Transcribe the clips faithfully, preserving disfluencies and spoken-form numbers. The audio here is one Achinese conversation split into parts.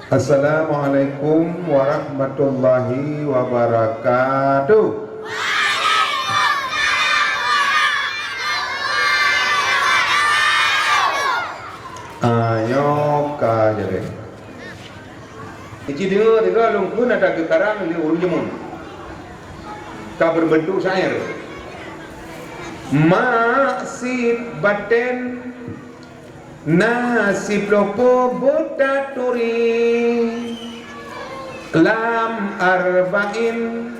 Assalamualaikum warahmatullahi wabarakatuh. Ayo ka jadi. Ici deungoe-deungoe lôn kheun ata geukarang lé ureuëng jameun. Ka berbentuk syair. Mak sit baten na siplopo beutaturi. Lam Arba'in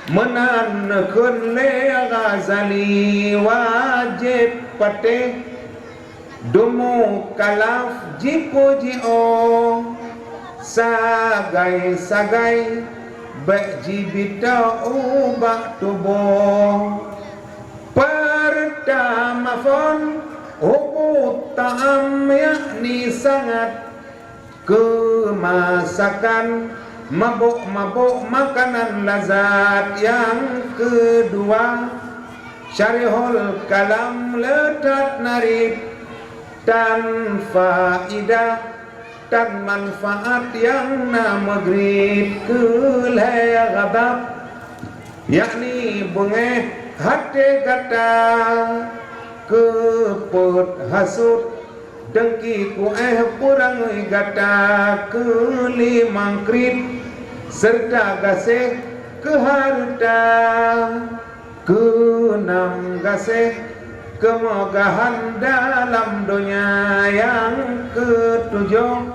meunan neukheun lé Ghazali wajéb patéh. Dum mukalaf jipeujiôh, sagai-sagai bék jibitoe ubak tuboh. Peurtama phon hubut ta'am, yakni sangat. Keumasakan, mabök-mabök makanan lazat. Nyang keudua, syarihul kalam le that narit, tan faidah, tan manfaat nyang na meugrit. Keu lhée ghadab, yakni beungéh até gata. Keu peuet hasut, deungki kuéh peurangui gata. Keu limong kriet, seureuta gaséh keu hareuta. Keu nam gaséh keumeugahan dalam donya. Nyang keu tujoh,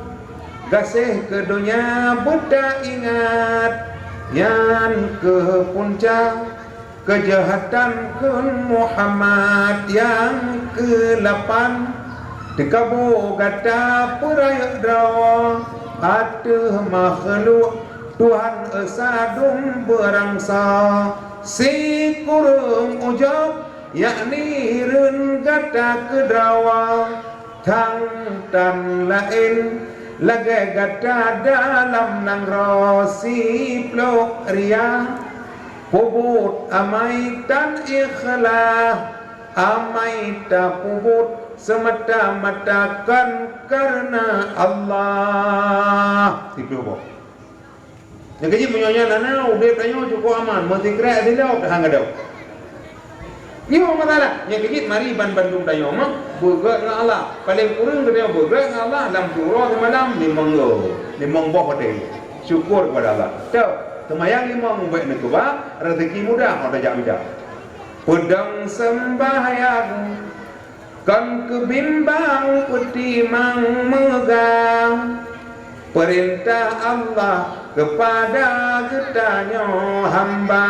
gaséh keu donya beutaingat. Nyan keuh punca keujahatan kheun Muhammad. Nyang keu lapan, teukaboe gata peurayeuk droe ateueh makhluk Tuhan Esa dum beurangsa. Sikureueng ujob, yakni hireuen gata keu droe. Thang tan laén lagée gata dalam nanggroe. Siplôk ria, peubuet amai tan ikhlas. Amai tapeubuet seumata-mata kon kareuna Allah. Siplôk boh. Nyang keujeuet meunyoe nyan hana, udeb tanyoe cukôp aman, meusikrek sidroe ka han gadôh. Nyoe masalah, nyang keujeuet mari ban bandum tanyoe meuh beugét ngon Allah. Paleng kureueng geutanyoe beugét ngon Allah lam siuroe simalam limong go, limong boh watée. Syukur keupada Allah. Toh, seumayang limong bék neukeubah, rezeki mudah, oh tajak mita. Peudong seumbahyang, kon keubimbang peutimang meugah. Peurintah Allah keupada geutanyoe hamba,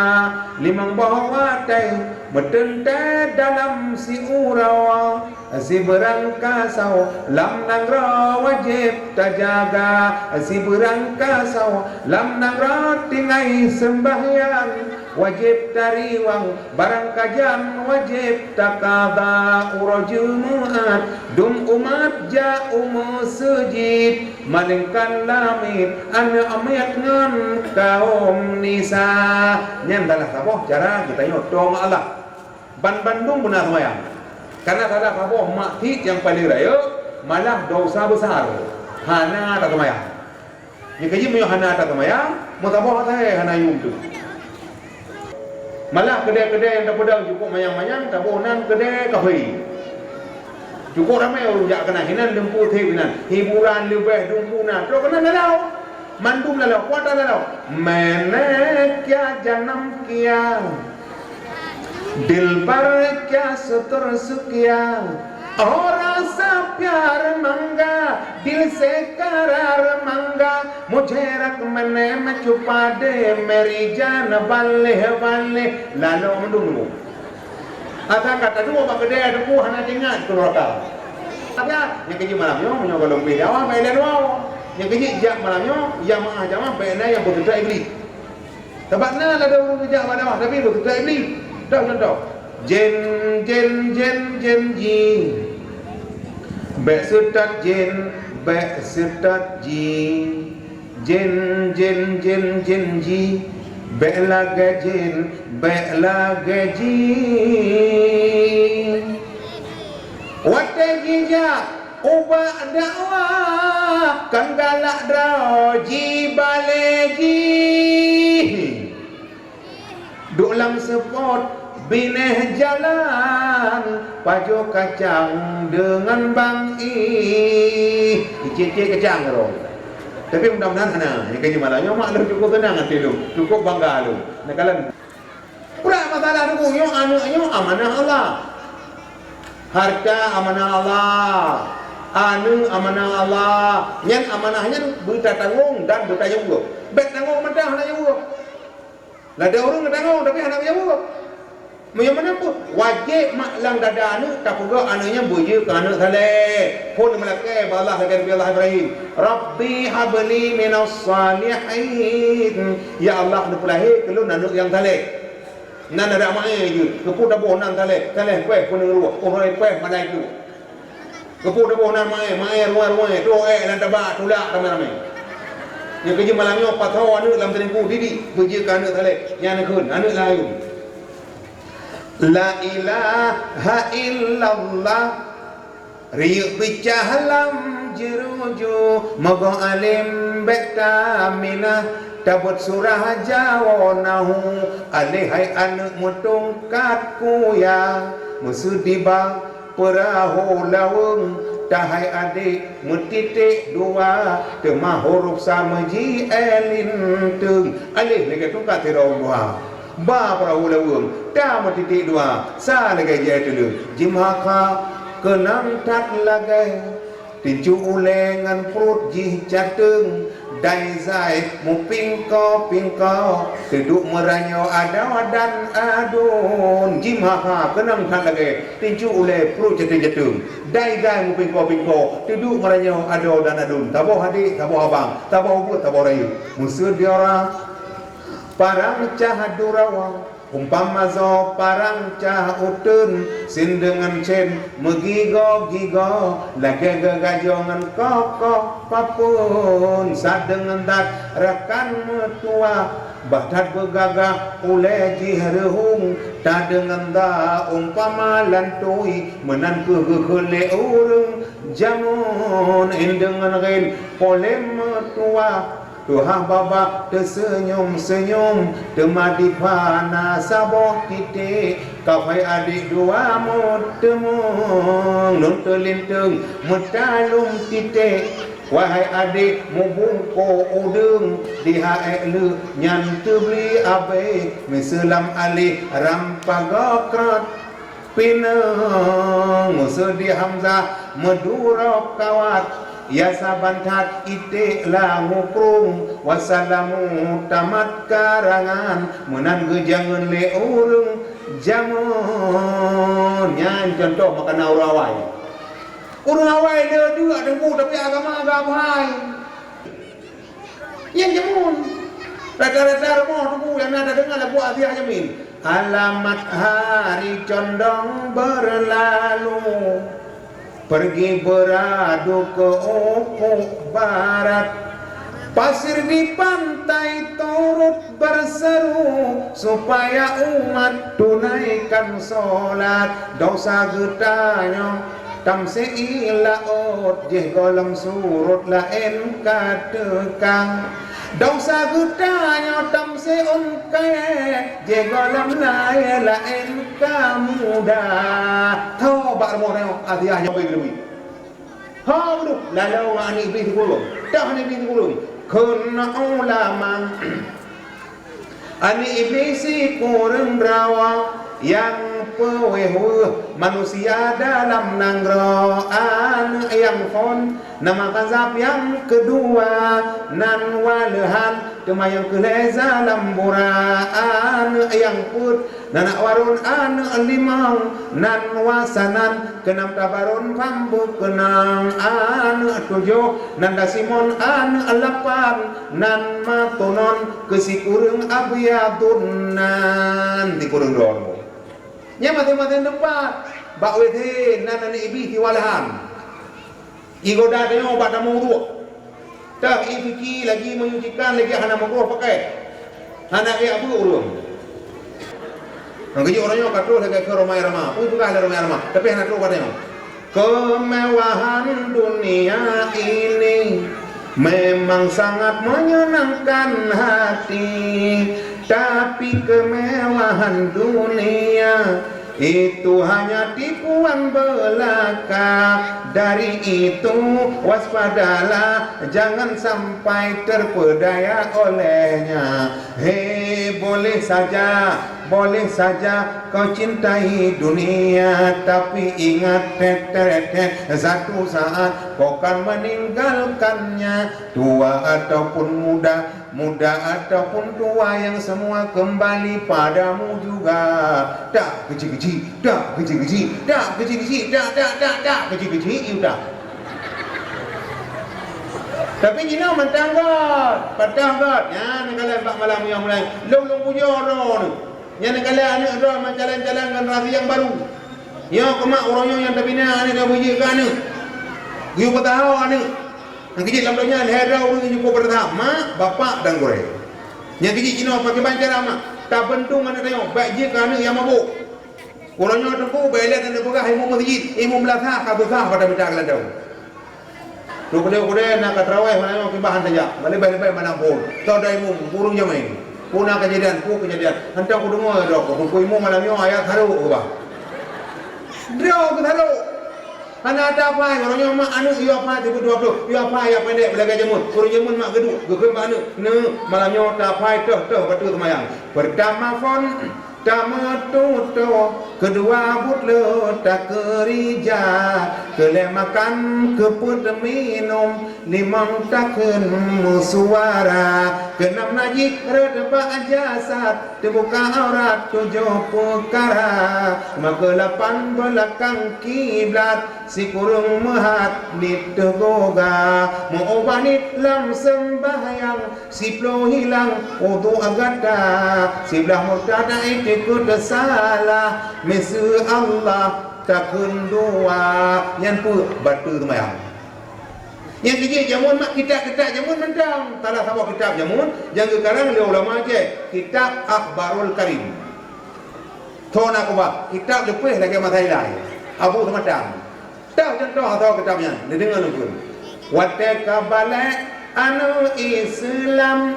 limong boh watée meuteuntée dalam siuroe. Sibeurang kasoe lam nanggroe wajéb tajaga, sibeurang kasoe lam nanggroe tinggai seumbahyang. Wajéb tariwang barang kajan, wajéb takada uroe Jeumeu'at. Dum umat jak u meuseujid, malingkan lamiet aneuk miet ngon kaum nisa. Nyan salah saboh cara geutanyoe tong Allah. Ban bandum beuna seumayang. Kareuna salah saboh mak tieb nyang paleng rayeuk, malah desya besar, hana taseumayang. Nyang keujeuet meunyoe hana taseumayang, meusaboh asai hana yum teuk. Malah keudée-keudée nyang tapeudong cukôp manyang-manyang, saboh nan keudée kafé. Cukôp ramé ureuëng jak keunan, hinan lumpur that inan, hiburan leubeh dumpu na, trok keunan lalau. Mandum lalau, kuat lalau. Meunan kia janam kia. Dilbar kya sutur sukya, aur rasa pyar mangga, dil se karar mangga, mujhe rakh main mein chupa de, meri jaan balle balle, lalu mandum. Ata kata dua bak keudée debu hana teuingat keuluwarga. Ada nyang keujeuet malam nyoe, meunyoe gohlom pih dakwah, bak ilée dua. Nyang keujeuet jak malam nyoe, jamaah-jamaah bak ilée nyang beuteutak Iblih. Sabab na ladôm ureuëng geujak bak dakwah, tapi beuteutak Iblih. Dah contoh. Jén, jén, jén, jén, ji. Bék seutôt jén, bék seutôt ji. Jén, jén, jén, jén, ji. Bék lagée jén, bék lagée jih. Watée jijak ubak dakwah, kan galak droe jibalée jih. Duek lam seupôt binéh jalan, pajoh kacang deungon bang ih. Icét-cét kacang keudroe. Tapi mudah-mudahan hana. Nyang ka jimalam nyoe mak lôn cukup seunang até lôn, cukup bangga lôn. Neukalon. Brat masalah teungku, nyoe aneuëk nyoe amanah Allah. Harta amanah Allah. Aneuëk amanah Allah. Nyan amanah nyan beutatanggong dan beutayue. Bék tanggong mantong hana jaweueb. Ladôm ureuëng geutanggung, tapi hana geujaweueb. Meunyoe meunan pun, wajéb mak lam dada aneuëk tapeugah aneuëk nyan beujeuet keu aneuëk saleh. Phon meulakée bak Allah lagée Nabi Allah Ibrahim, "Rabbi habli minas salihin." Ya Allah, neupeulahé keu lôn aneuëk nyang saleh. Nan adak maé jeuet, keupeue taboh nan saleh, saleh péh peuneuruh, oh péh malaikat. Geupeu taboh nan maé, maé ruwai-ruwai, trok ék lam taba, tulak ramé-ramé. Nyang keujeuet malam nyoe, pasoe aneuëk lam teungku didik, beujeuet keu aneuëk saleh, nyan kheun aneuëk laén. La ilaha illallah, riyeuk picah lam jeurujue, mogoe além bék taminah, tabeuet surah jawoe nahu, alé hai aneuëk meutungkat kuya, meuseudi ba peurahô laweueng, tahai adék meutiték dua, teuma hurôf sa meuji é linteung. Alif lagée tungkat sidroe dua. Ba peurahô laweueng, ta meutiték dua, sa lagée jai teuleueng. Jimeuhakha keunong that lagée tincu ulée ngon pruet jih cateueng. Dai zai meupingko-pingko, teuduek meuranyoe adoe dan aduen. Jimeuhakha keunong that lagée tincu ulée pruet jateueng-jateueng. Dai zai meupingko-pingko, teuduek meuranyoe adoe dan aduen. Saboh adék, saboh abang, saboh ubeut, saboh rayeuk. Meuseudi ora parang cah durawa. Umpama soe parang cah uteuen, sien deungon sien meugigoe-gigoe, lagée geugajoe ngon kokoh papeuen, sa deungon that rakan meutuwah, bah that beugagah ulée jih reuhung, ta deungon that umpama lantui, meunan kheueh geukheun lé ureuëng jameun, en deungon gén polém meutuwah. Tuha babah teuseunyum-seunyum, teuma dipat na saboh titék. Kafai adék dua meuteumeung, lôn teulinteung meutalum titék. Wahai adék mubungko udeueng, di ha ék leuek nyan teubli abée, miseue lam aléh ram pagoe krot. Pineung, meuseudi hamzah meudurok kawat, ya saban that iték lam mukrong, wasalamu tamat karangan, meunan geujangeun lé ureuëng jameun. Nyan cuntoh makanan ureuëng awai. Ureuëng awai le deuk teungku, tapi agama agak buhai. Nyang jameun. Rata-rata rumoh teungku nyang na tadeungoe lagu Aziah Yamin. Alamat hari condong berlalu, pergi beradu ke ufuk barat. Pasir di pantai turut berseru supaya umat tunaikan solat. Dosa geutanyoe tamsé i laôt, jéh gohlom surot laén ka teuka. Desya geutanyoe tamsé ôn kayée, jéh gohlom layée laén ka muda. Tho bak rumoh tanyoe, Aziah nyoe beu geuteubiet. Ho beudôh, lalu ngon aneuëk Iblih sikureueng. Tho aneuëk Iblih sikureueng. Kheun ulama. Aneuëk Iblih sikureueng droe nyang peuweueh-weueh manusia dalam nanggroe. Aneuëk nyang phon nama kazab nyang keudua nan waleuhan, teuma nyang keu lhée zalambura. Aneuëk nyang peuet nan waron, aneuëk limong nan wasanan, keunam tabaron pambeukeunong. Aneuëk tujoh nan dasimon, aneuëk lapan nan matonon, keu sikureueng abyadun nan sikureueng droe. Nyan maséng-maséng teumpat. Bak W C nan aneuëk Iblih siwalahan. Igoda tanyoe bak tamong uruek. Teuh i suci lagi menyucikan lagi hana makruh pakai. Hana geujak beuet ureueng. Nyang keujeuet uroe nyoe ka troh lagèe keu Rhoma Irama. Peue peugah lé Rhoma Irama, tapi hana troh watèe nyoe. Kemewahan dunia ini memang sangat menyenangkan hati, tapi kemewahan dunia itu hanya tipuan belaka. Dari itu, waspadalah, jangan sampai terpedaya olehnya. Hei, boleh saja, boleh saja kau cintai dunia, tapi ingat, tet, tet, tet, satu saat kau kan meninggalkannya. Tua ataupun muda, muda ataupun tua, yang semua kembali padamu juga. Tak kecil-kecil, tak kecil-kecil, tak kecil-kecil, tak, tak, tak, tak kecil-kecil, you tak. Tapi jinoe mantong göt, patah göt. Nyan neukalon bak malam nyang mulai. Lôn, lôn pujoe droeneuh. Nyan neukalon aneuk droe meucalon-calon generasi nyang baru. Nyoe keumat uroe nyoe nyang tabina aneuk nyoe beujeuet keu aneuk. Geuyue peutaho aneuk. Nyang keujeuet lam donya lhèe droe ureueng nyang cukup peutaho, mak, bapak dan gurèe. Nyang keujeuet jinoe pakriban cara, mak, tabeuntong aneuk tanyoe, bèk jeuet keu aneuk nyang mabök. Uroe nyoe teungku, bèk lé tapeugah imum meuseujid, imum meunasah ka susah bak tamita keulandau. Kudèe-kudèe na ka tarawèh malam nyoe kiban han tajak, leubèh-leubèh malam phôn. Toh da imum, ureueng jamèe. Peue na keujadian, peue keujadian. Hantom kudeungö droe, keu imum malam nyoe ayat sarok keubah. Droe keu sarok. Hana taphai, uroe nyoe mak aneuk yue aphai sibuet dua ploh, yue aphai ayat pendek beulagèe jameun. Ureueng jameun mak geuduek, geukheun bak aneuk, "Neuk, malam nyoe taphai toh-toh bateue seumayang. Peurtama phôn, tameututoe, keudua buet le takeurija, keulhèe makan, keupeuet minum, limong takheun meusuara, keunam najih rot bak jasad, teubuka aurat tujoh peukara, meukeulapan beulakang kiblat, sikureueng meuhat nit teugoga, meuubah nit lam seumbahyang, siploh hilang udhu gata, siblah murtad iktikeuet salah, miseue Allah takheun dua, nyan peue bateue seumayang." Nyang keujeuet jameun mak kitab-kitab jameun mantong. Salah saboh kitab jameun nyang geukarang lé ulama Aceh, kitab Akhbarul Karim. Tho na keubah, kitab leupeh lagèe masa ilai. Abu Seumatang. Teuh cuntoh atau kitab nyan, neudeungoe lôn kheun. Watèe ka balek aneuk Islam,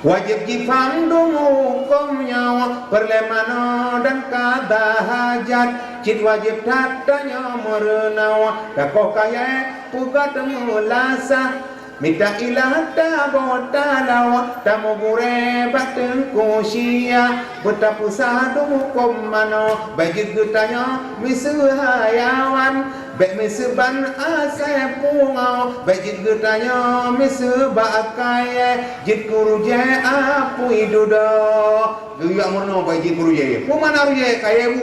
wajéb jifaham dum hukôm nyoe, peureulèe manoe dan kada hajat, cit wajéb that tanyoe meureunoe, takoh kayèe peugöt meulasah. Mita ilah taboh taloe, tameugurèe bak teungku sia, beutapeusah dum hukôm manoe, bèk jeuet geutanyoe miseue hayawan, bèk miseue ban asèe pungoe, bèk jeuet geutanyoe miseue bak kayèe, jeuet keu rujèe apui dudoe. Geuyue meurunoe bèk jeuet keu rujèe. Peue makna rujèe? Kayèe bu.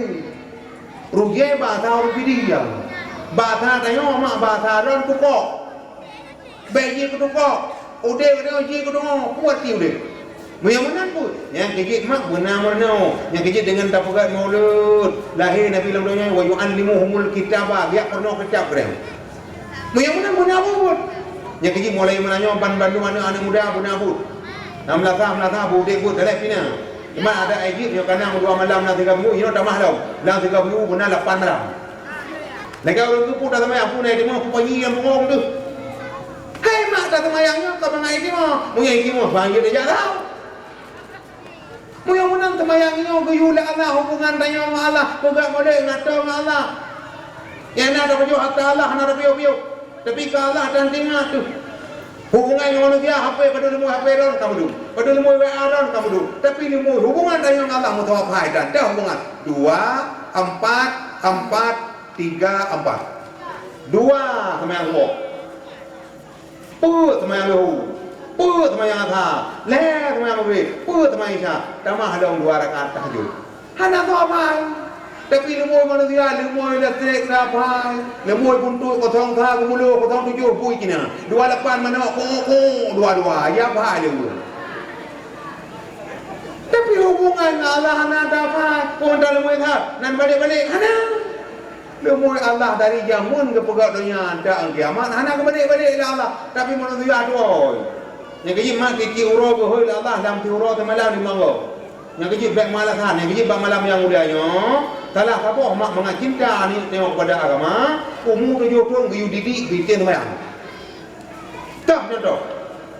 Rujèe bahasa ureueng Pidie. Bahasa tanyoe mak bahasa droen tukok. Bèk jeuet keu tukok. Udép keu tanyoe jeuet keu deungoe, peue arti udép? Meunyoe meunan peue? Nyang keujeuet mak beuna meurunoe. Nyang keujeuet deungon tapeugöt maulud. Lahé Nabi lam donya, "Wa yu'allimuhumul kitaba", geujak peurunoe kitab keu tanyoe. Meunyoe meunan beuna buet. Nyang keujeuet mulai meunan nyoe ban bandum aneuk-aneuk muda beuna buet. Na meulasah-meulasah, beudép buet, daleh pih na. Teuma adak Egypt nyoe kana meudua malam lam siga minggu, inoe tamah lom. Lam siga minggu beuna lapan malam. Lagèe ureueng keupeue taseumayang, peue na istimewa, peue panyi nyang bungong teuh. Hai mak, taseumayang nyoe ka mangat istimewa. Meunyoe istimewa, ban jeuet tajak lam. Meunyoe meunan seumayang nyoe geuyue lé Allah, hubungan tanyoe ngon Allah, peugah model ngon atoe ngon Allah. Nyang na tapajoh harta Allah, hana tapiôh-piôh. Tapi keu Allah dan teungoh teuh. Hubungan ngon manusia, hapé padub leumoe hapé droen ka meudum. Padub leumoe W A droen ka meudum. Tapi leumoe hubungan tanyoe ngon Allah meusawa phai dan teuh hubungan. Dua, empat, empat, tiga, empat. Dua seumayang suboh. Peuet seumayang leuhô, peuet seumayang asha, lhèe seumayang maghrib, peuet seumayang isya, tamah lom dua rakaat tahajud. Hana soe apai. Tapi leumoe manusia, leumoe listrik hana apai, leumoe buntut kosong sa geumulo kosong tujoh bui kina, dua lapan manok ko-ko dua-dua, ya apai leumoe. Tapi hubungan ngon Allah hana apai, pun taleumoe that, nan balek-balek hana. Leumoe Allah dari jameun geupeugöt donya, dan kiamat hana geubalek-balek lé Allah, tapi manusia tuwoe. Nyang keujeuet mak tiep-tiep uroe geuhôi lé Allah lam tiep uroe teumalam limong goe. Nyang keujeuet bèk malasan, nyang keujeuet bak malam nyang mulia nyoe, salah saboh mak mangat cinta aneuk tanyoe keupada agama, umu tujoh thon geuyue didik beuiténg seumayang. Toh contoh.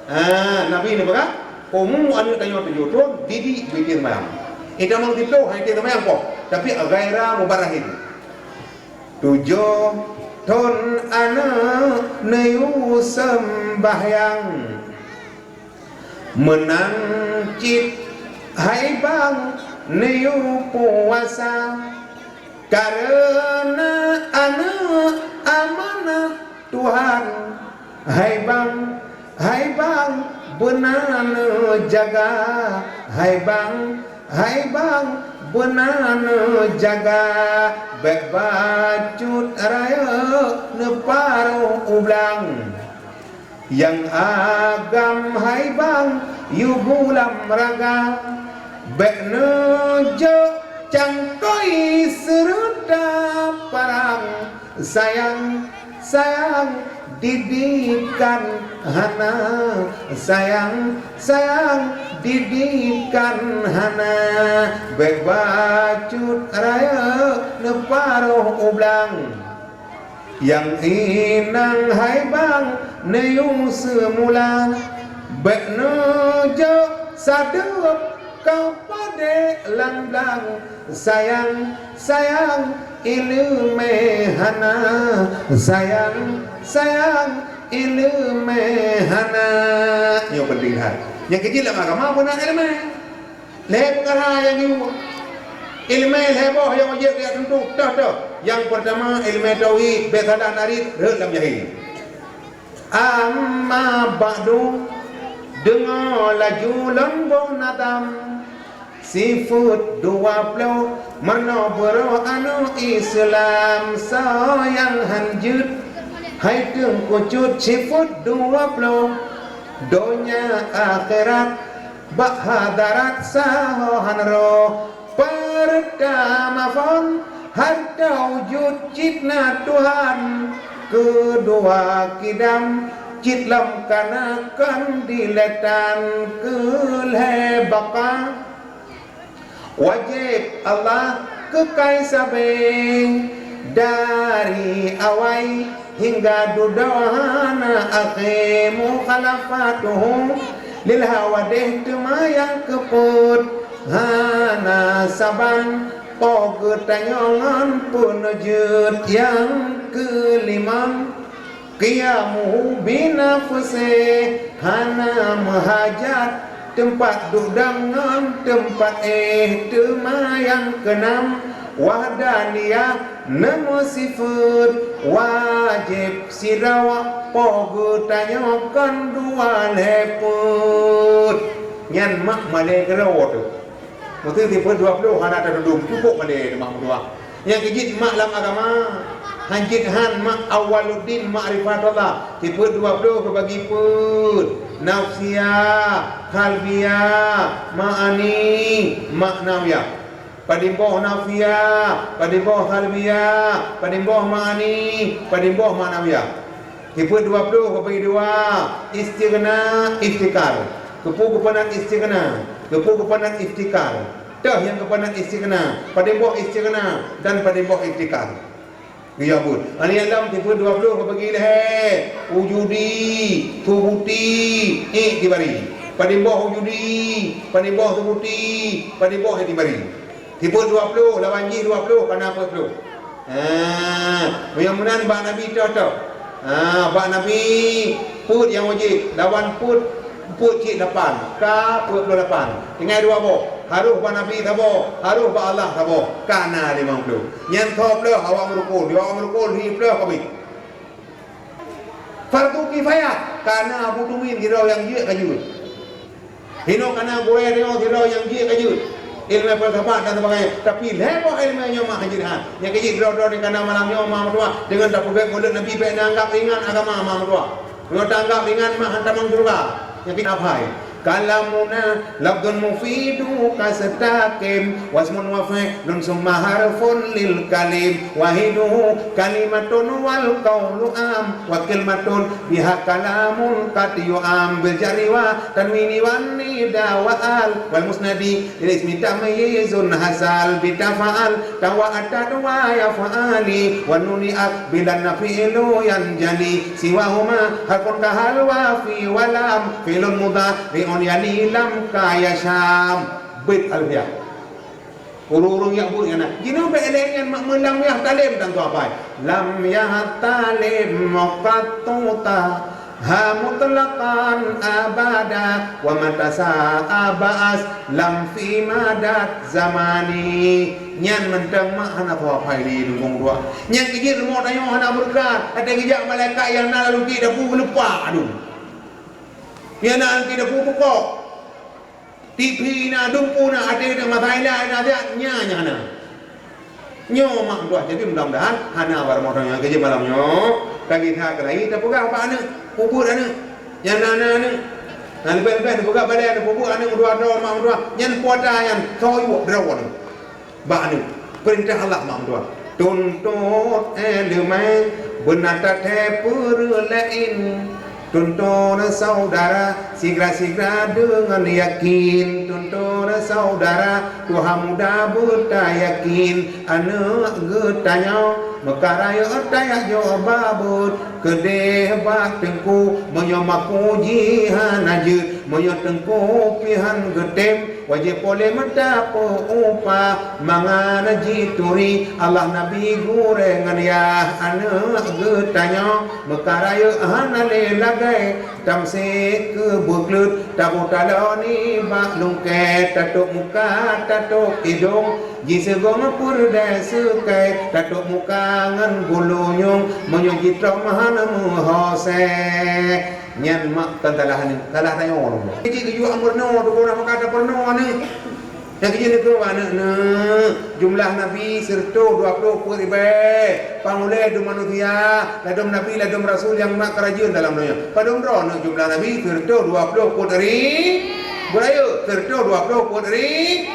Ha, Nabi neupeugah, umu aneuk tanyoe tujoh thon didik beuiténg seumayang. Itamong siploh han iténg seumayang poh, tapi ghaira mubarrahin. Tujoh thon aneuk neuyue seumbahyang, meunan cit hai bang neuyue puasa. Kareuna aneuk amanah Tuhan, hai bang, hai bang, beuna neujaga, hai bang, hai bang, beuna neujaga, bèk bacut rayeuk neuparoh u blang. Nyang agam hai bang yue gulam raga, bèk neujok cangkôi seureuta parang. Sayang, sayang, didikan hana, sayang, sayang, didikan hana, bèk bacut rayeuk neuparoh u blang. Nyang inong hai bang neuyue seumula, bèk neujok sadeup ka padé lam blang. Sayang, sayang, ileumèe hana, sayang, sayang, ileumèe hana. Nyoe penting that. Nyang keujeuet lam agama beuna ileumèe. Lhèe peukara nyang geuyue. Ileumèe lhèe boh nyang wajéb jak tuntu, toh-toh. Nyang peurtama, ileumèe tauhid, bèk salah narit, rhot lam jahé. Amma ba'du, deungoe laju lôn boh nazam. Sifeuet dua ploh, meurunoe beurôh aneuk Islam, soe nyang han jeuet, hai teungku cut sifeuet dua ploh. Donya akhirat, bak hadarat sahoe han roh. Peurtama phon, hareuta wujud cit na Tuhan. Keudua kidam, cit lom kana kon dilèe tan. Keulhèe baqa, wajéb Allah keukai sabé, dari awai hingga dudoe hana akhé. Mukhalafatuhu lil hawadih, teuma nyang keupeuet hana saban, po geutanyoe ngon peuneujeuet. Nyang keulimong, qiyamuhu binafsih, hana meuhajat teumpat duek dong ngon teumpat éh. Teuma nyang keunam, wahdaniyah, neumeuseufeuet, wajéb sidroe, po geutanyoe kon dua lhèe peuet. Nyan mak malèe keudroe teuh. Meuseu sifeuet dua ploh hana tatudong, cukôp malèe mak meutuah. Nyang keujeuet mak lam agama, han jeuet han mak awwaluddin ma'rifatullah. Sifeuet dua ploh geubagi peuet, nafsiyah, qalbiyah, ma'ani, ma'nawiyah. Padum boh nafsiyah, padum boh qalbiyah, padum boh ma'ani, padum boh ma'nawiyah. Sifeuet dua ploh geubagi dua, istighna, iftikar. Keupeue geupeunat istighna? Keupeue geupeunat iftikar? Toh nyang geupeunat istighna, padum boh istighna dan padum boh iftikar. Geuyue buet. Aneuk Adam sifeuet dua ploh geubagi lhèe, wujudi, subuti, iktibari. Padum boh wujudi, padum boh subuti, padum boh iktibari. Sifeuet dua ploh, lawan jih dua ploh, kana peuet ploh. Ha, meunyoe meunan bak Nabi toh-toh. Ha, bak Nabi peuet nyang wajéb, lawan peuet, peuet cit lapan, ka peuet ploh lapan. Tinggai dua boh, harôh bak Nabi saboh, harôh bak Allah saboh, kana limong ploh. Nyan soe ploh awak meurukon, di awak meurukon lhèe ploh ka abéh. Fardu kifayah, kana Abu Tumin sidroe nyang jeuet ka jeuet. Hinoe kana gurèe tanyoe sidroe nyang jeuet ka jeuet. Ileumèe falsafat dan sebagainya. Tapi lhèe boh ileumèe nyoe mak han jeuet han. Nyang keujeuet droe-droe di kana malam nyoe mak meutuah deungon tapeugèt Maulud Nabi bèk neuanggap ringan agama mak meutuah. Meunyoe taanggap ringan mak han tamong syeuruga. Nyang keujeuet aphai. Kalamuna lafdzun mufidu kastaqim, wasmun wa fi'lun summa harfun lil kalim, wahiduhu kalimatun wal qaulu am, wa kalimatun biha kalamun qad yu'am, bil jarri wa tanwini wan nida wa al, wal musnadi lil ismi tamyizun hasal, bi tafa'al, tawa atat wa yaf'ali, wa nuni aqbilan fi'lu yanjali, siwahuma harfun kahal wa fi wa lam, fi'lun mudhari'un yali lam ka yasham. Bait Alfiyah. Ureueng-ureueng yak buet nyan na. Jinoe bèk lé nyan mak meulam yah talem tan tu apai. Lam yah talem muqattuta ha mutlaqan abada, wa mata sa'a ba'as lam fi madat zamani. Nyan mantong mak hana po apai lé deungon dua. Nyan keu jeuet rumoh tanyoe hana beureukat, até geujak malaikat nyang na lam lukée dapu geulupak adu. Nyang na lam lukée dapu pukok. Tipi na, dumpu na, até na, masa ilai na, siat nya, nya na. Nyoe mak tuah, jadi mudah-mudahan hana bak rumoh tanyoe. Keujeuet malam nyoe, lagèe that keulayi tapeugah bak aneuk, peubuet aneuk. Nyang na, na aneuk. Nah, leubeh-leubeh tapeugah balèe aneuk, peubuet aneuk, meudua droe mak meudua. Nyan puasa nyan, soe iwok droe aneuk. Bak aneuk, peurintah Allah mak meudua. Tuntot ileumèe beuna taté peureulee. Tuntot saudara sigra-sigra deungon yakin. Tuntot saudara tuha muda beutayakin. Aneuk geutanyoe meuka rayeuk tajak jok babeuet. Keudeh bak teungku, meunyoe maku jih hana jeuet. Meunyoe teungku pih han geutem, wajéb polém tapeu upah, mangat jituri Allah, Nabi, gurèe ngon yah. Aneuk geutanyoe meuka rayeuk hana lé lagèe, tamsé keu beukleuet, taboh taloe nibak lungkèe, tatôp muka, tatôp idông, jiseugông peureudèe seukèe, tatôp muka ngon bulunyueng, meunyoe jitrok hana meuhosèe. Nyan mak kon salah aneuk, salah tanyoe. Jih geuyue meurunoe, tuboh na meukat tapeurunoe aneuk. Nyang keujeuet neukeue aneuk, neuk, jumlah nabi sireutôh dua ploh peuet ribèe. Pang ulèe dum manusia, ladôm nabi, ladôm rasul nyang mak keurajeuen dalam donya. Padum droeneuh jumlah nabi sireutôh dua ploh peuet ri-, beurayeuk, sireutôh dua ploh peuet ri-,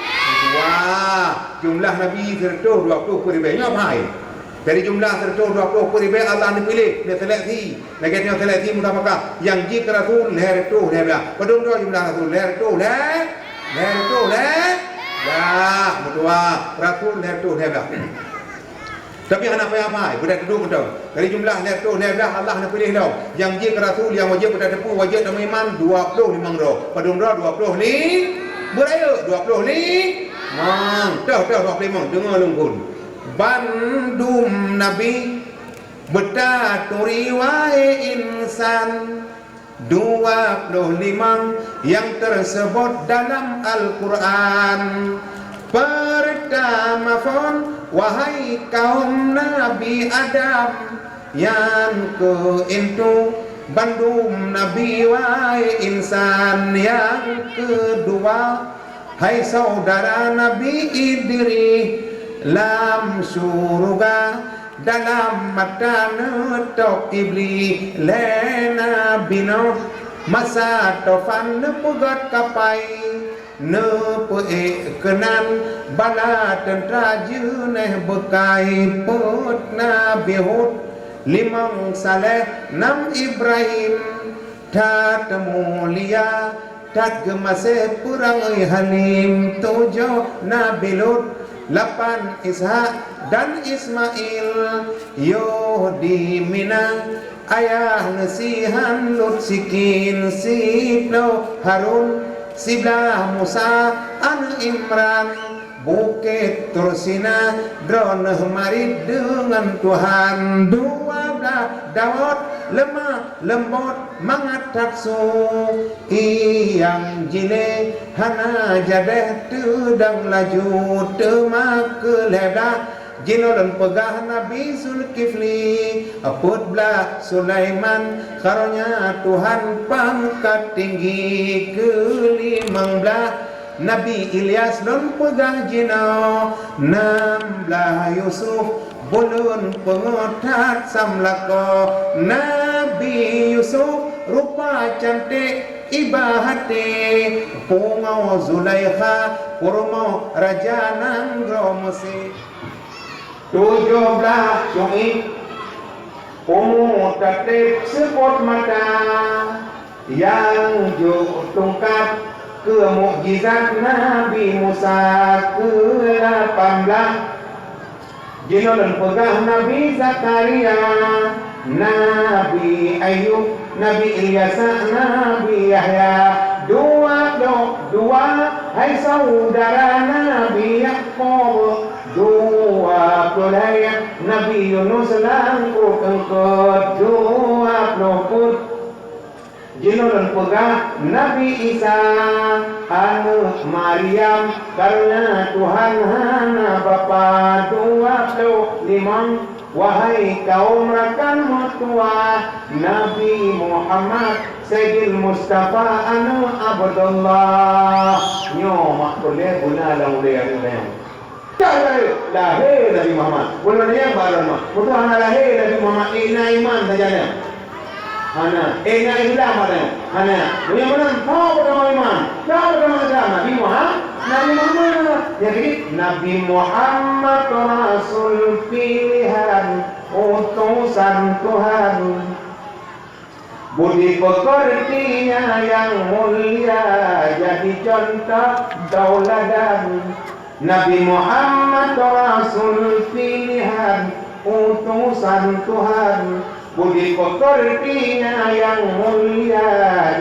wah, jumlah nabi sireutôh dua ploh peuet ribèe. Nyoe apai? Dari jumlah sireutôh dua ploh peuet ribèe Allah neupiléh, neuseleksi. Lagèe nyoe seleksi mutabakah, nyang jeuet keu rasul lhèe reutôh lhèe blah. Padum droe jumlah rasul? Lhèe reutôh lhèe, lhèe reutôh lhèe blah. Meutuah, rasul lhèe reutôh lhèe blah. Tapi hana payah pai, beudat dudoe mantong. Dari jumlah lhèe reutôh lhèe blah Allah neupiléh lom. Nyang jeuet keu rasul nyang wajéb beutateupeue, wajéb tameuiman dua ploh limong droe. Padum droe? Dua ploh li-, beurayeuk, dua ploh li-, mong. Toh, toh, dua ploh limong, deungö lôn phon. Bandum nabi beutaturi wahai insan, dua ploh limong nyang teuseubot dalam Al-Qur'an. Peurtama phon, wahai kaum Nabi Adam, nyan keuh intu bandum nabi wahai insan. Nyang keudua, hai saudara Nabi Idris, lam syuruga dalam mata neutôb Iblih. Lé Nabi Nuh masa tufan neupeugöt kapai, neupeuék keunan bala teuntra jeunèh beukai. Peuet Nabi Hud, limong Saleh, nam Ibrahim, that mulia, that geumaséh, peurangui halim. Tujoh Nabi Lut, lapan Ishak dan Ismail, yoh di Mina ayah neusihan Lut sikin. Siploh Harun, siblaih Musa aneuk Imran, Bukét Tursina droeneuh marit deungon Tuhan. Dua blah Daud, leumah leumbot mangat that su. Ié nyang jilé hana jadéh, teudong laju. Teuma keu lhèe blah jinoe lôn peugah Nabi Zulkifli. Peuet blah Sulaiman, karonya Tuhan pangkat tinggi. Keu limong blah Nabi Ilyas lôn peugah jinoe, nam blah Yusuf buleuen peungeuh that sam lakoe. Nabi Yusuf rupa cantik, Iba até pungoe Zulaikha, peurumoh raja nanggroe Meusé. Tujoh blaih syu'ib umu tatreb seupôt mata, nyang jok tungkat keu mukjizat Nabi Musa keu lapan blaih. Jinoe lôn peugah Nabi Zakaria, Nabi Ayub, Nabi Ilyasa, Nabi Yahya, dua ploh dua hai syedara Nabi Yakub, dua ploh lhèe Nabi Yunus lam pruet eungkôt, dua ploh peuet. Jinoe lôn peugah Nabi Isa, aneuk Maryam, kareuna Tuhan hana bapak, dua ploh limong. Wahai kaum rakan meutuwah, Nabi Muhammad, Saidil Mustafa, aneuk Abdullah. Nyoe mak peureulèe beuna lam ulèe aneuk nyan. Ka lahé, lahé Nabi Muhammad. Bunoe nyan baru mah. Beutôi hana lahé Nabi Muhammad, eh, na iman saja nyan. Hana. Eh, na Islam ada. Hana. Meunyoe meunan, soe peugama iman? Soe peugama Islam? Nabi Muhammad. Nabi Muhammad. Jadi, Nabi Muhammad rasul pilihan, utusan Tuhan. Budi peukeurtinya nyang mulia, jadi contoh tauladan. Nabi Muhammad rasul pilihan, utusan Tuhan. Budi peukeurtinya nyang mulia,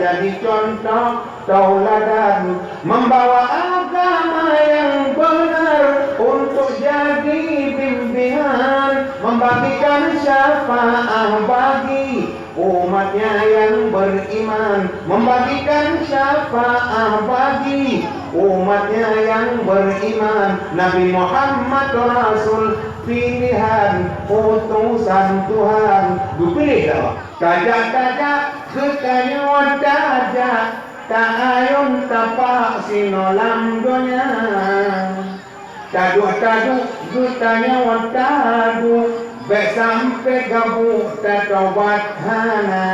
jadi contoh tauladan. Membawa agama yang benar untuk jadi bimbingan, membagikan syafaat bagi umatnya yang beriman, membagikan syafaat bagi umatnya yang beriman. Nabi Muhammad rasul pilihan, utusan Tuhan. Geupiléh dah. Tajak-tajak geutanyoe tajak, taayun tapak sinoe lam donya. Taduek-taduek geutanyoe taduek, bèk sampoe gabuk tatobat hana.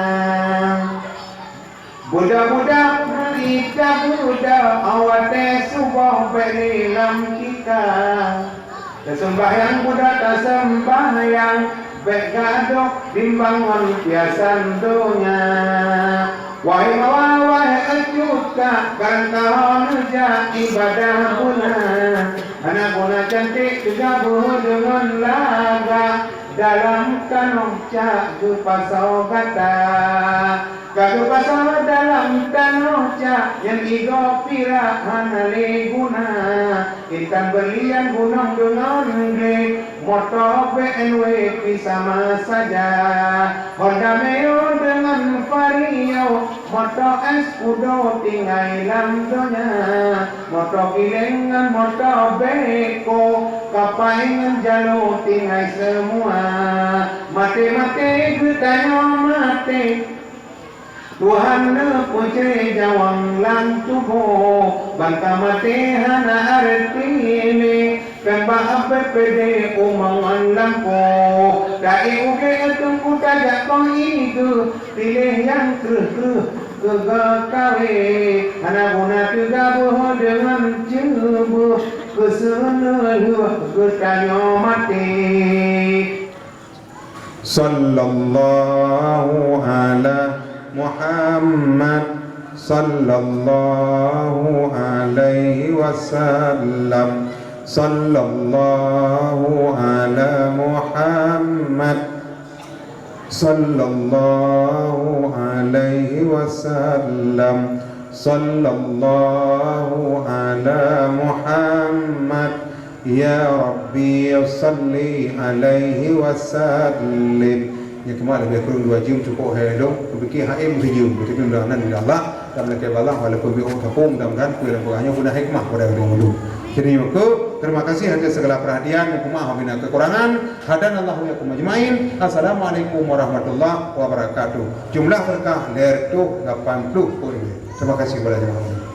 Buda-buda meuita buda, awai teuh suboh bèk lé lam tika. Teuseumbahyang buda teuseumbahyang, bèk gadôh bimbang ngon piasan donya. Wahé mawa, wahé cuka, kan tahon jak ibadah beuna. Hana guna cantik teugaboh deungon lagak, dalam tanoh cak geupasoe gata. Ka geupasoe dalam tanoh cak, nyan igoe pirak hana lé guna. Intan berlian gunong deungon glé, moto B M W pih sama saja. Honda Meo deungon Vario, moto S Udo tinggai lam donya. Moto Giling ngon moto Beko, kapai ngon jalo tinggai seumua. Maté-maté geutanyoe maté. Tuhan neupeucre jawang lam tuboh, ban ka maté hana areuti lé, pembah P P D umongan lampôh. Taék ubé teungku tajak kong igeue, piléh nyang kreueh-kreueh keu geukawé. Hana guna teugaboh deungon ceubeuh, keu seuneu lheueh geutanyoe maté. Sallallahu ala Muhammad, sallallahu alaihi wasallam, sallallahu ala Muhammad, sallallahu alaihi wasallam, sallallahu ala Muhammad. Ya Rabbi, salli alaihi wasallim. Nyang keumah leubeh kureueng dua jeuem cukôp hai lôn, kupike hai meuhijeuem, beutôi nan dari Allah, dan meulakée balaih walaupun biôh tapong, mudah-mudahan peue nyang peugah nyoe guna hikmah pada ureuëng ulôn. Jadi, maka, terima kasih atas segala perhatian, nyang keumah apabila kekurangan. Hadanallahu wa iyyakum ajmain. Assalamualaikum warahmatullahi wabarakatuh. Jumlah berkah lhèe reutôh lapan ploh peuet ribèe. Terima kasih kepada jemaah.